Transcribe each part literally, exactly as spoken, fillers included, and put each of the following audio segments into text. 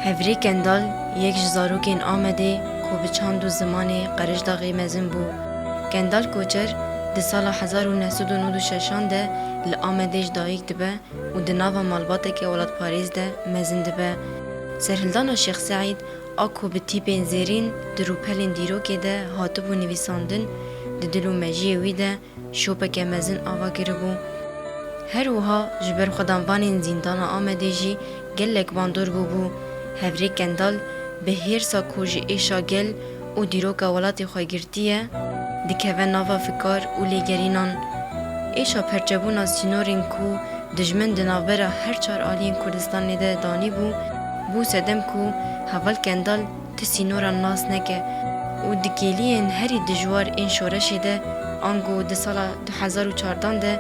Hevrê Kendal yek ji zarokên Amedê ku bi çand û zimanê Qerejdaxê mezin bû. Kendal Koçer di sala hezar û neh sed û nod û şeşan de li Amedê ji dayik dibe û di nava malbateke welatparêz de mezin dibe. Serhildana Şêx Seîd a ku bi tîpên zêrîn di rûpelên dîrokê de hatibû nivîsandin, di dil û mejiyê wî de şopeke mezin ava kiribû. Her wiha ji berxwedanvanên Zîndana Amedê jî gelek bandor bûbû. Hevrê Kendal bi hêrsa ku ji êşa gel û dîroka welatê xwe girtiye, dikeve nava fikar û lêgerînan. Êşa perçebûna sînorên ku dijmin di navbera her çar aliyên Kurdistanê de danîbû, bû sedem ku heval Kendal ti sînoran nas neke û di kêliyên herî dijwar ên şoreşê de, ango di sala du hezar û çardan de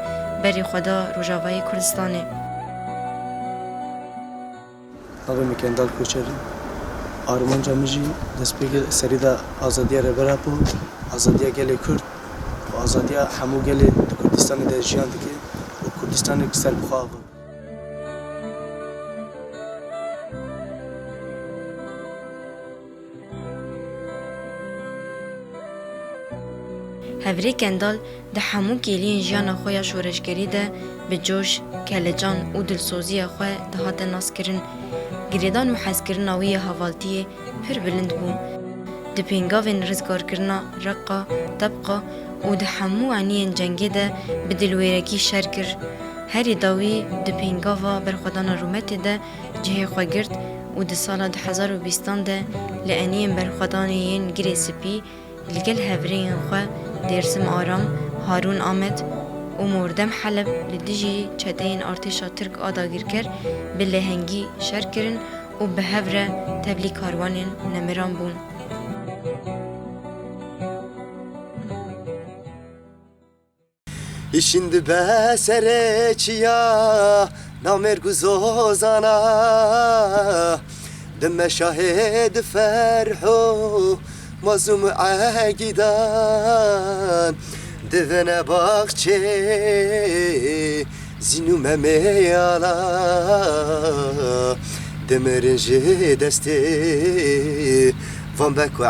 berê xwe da Rojavayê Kurdistanê. Navê min Kendal Koçer e. Armanca min jî destpêkê serî de azadiya Rêber Apo, azadiya gelê Kurd û azadiya hemû gelê di Kurdistanê de jiyan dike û Kurdistanek serbixwe ava. Hevrê Kendal di hemû kêliyên jiyana xwe ya şoreşgerî de bi coş, kelecan û dilsoziya xwe dihate naskirin. Girêdan û hezkirina wî ya hevaltiyê pir bilind bû. Di pêngavên rizgarkirina Reqa, Tebqa û di hemû eniyên cengê de bi dilwêrekî şer kir. Herî dawî di pêngava berxwedana rûmetê de cihê xwe girt û di sala du hezar û bîstan de li eniyên berxwedanê yên Girê Spî li gel hevrêyên xwe Dêrsim Aram, Harûn Amed û Mordem Heleb li dijî çeteyên artêşa Tirk a dagirker bi lehengî şer kirin û bi hev re tevlî karwanên nemiran bûn. Îşin dibe serê çiya namêrg û zozana, di meşahê di ferh û mazlûm û egîdan, di vene baxçê Zîn û Memê ala, dimirin ji destê van bek û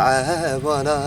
evana.